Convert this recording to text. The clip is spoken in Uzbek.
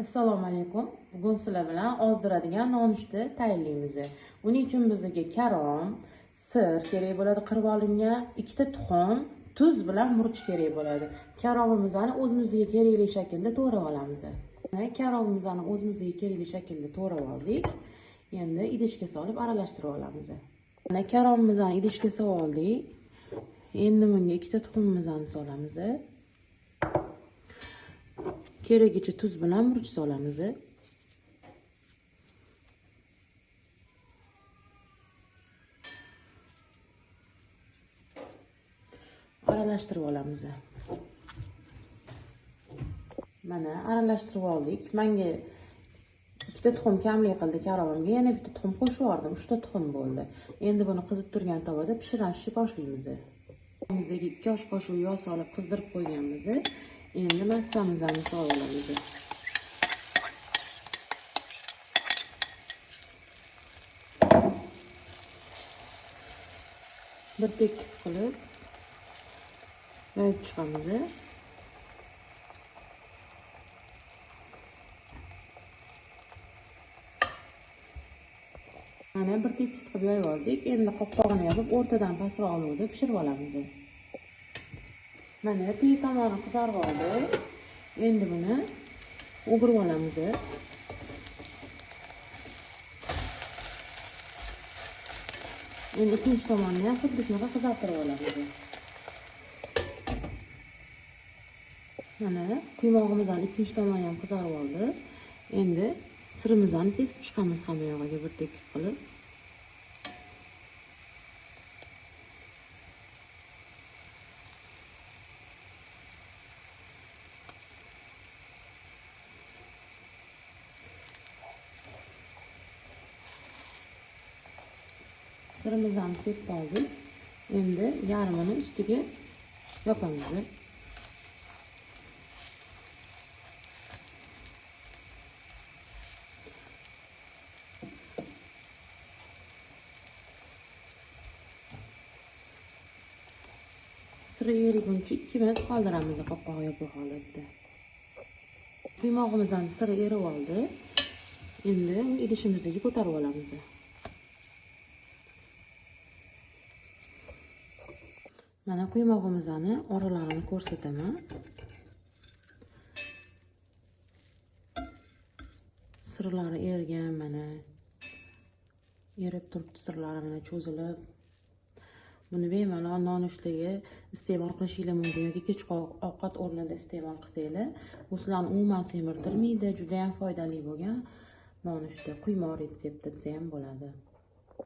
Assalomu alaykum. Bugun sizlar bilan ozdiradigan nonushta tayyorlaymiz. Buning uchun bizga karom, sir kerak bo'ladi, qirib olingan, 2 ta tuxum, tuz bilan murch kerak bo'ladi. Karomimizni o'zimizga kerakli shaklda to'g'rab olamiz. Karomimizni o'zimizga kerakli shaklda to'g'rab oldik. Endi idishga solib aralashtirib olamiz. Mana karomimizni idishga solib oldik. Endi bunga 2 ta tuxumimizni solamiz. Keragicha tuz bilan murch solamiz. Aralashtirib olamiz. Mana aralashtirib oldik. Menga 2 ta tuxum kamlik qildi karomimga, yana 1 ta tuxum qo'shib yubordim. 3 ta tuxum bo'ldi. Endi buni qizib turgan tovada pishirishni boshlaymiz. Bizga 2 osh qoshiq yog' solib qizdirib qo'yganmiz. Endi massamizni solib olamiz. Bir tekis qilib yoyib chiqamiz. Mana bir tekis qilib yoyib oldik. Endi qopqog'ini yopib o'rtadan pastroq olovda pishirib olamiz. Mana tegi tomoni qizarib oldi. Endi buni o'girib olamiz. Endi ikkinchi tomonini ham xuddi shunaqa qizartirib olamiz. Mana quymog'imizning ikkinchi tomoni ham qizarib oldi. Endi sirimizni sepib chiqamiz hamma yog'iga bir tekis qilib. Sirimizni sepib oldik. Endi yarmini ustiga yopamiz. Siri eriguncha 2 minut qoldiramiz qopqog'i yopiq holatda. Quymog'imizning siri erib oldi. Endi idishimizga ko'tarib olamiz. Mana quymog'imizni oralarini ko'rsataman. Sirlari ergan, mana erib turibdi sirlari, mana cho'zilib. Buni bemalol nonushtaga iste'mol qilishingiz mumkin yoki kechki ovqat o'rnida iste'mol qilsanglar, bu sizlarni umuman semirtirmaydi, juda ham foydali bo'lgan nonushta quymoq retsepti desa ham bo'ladi.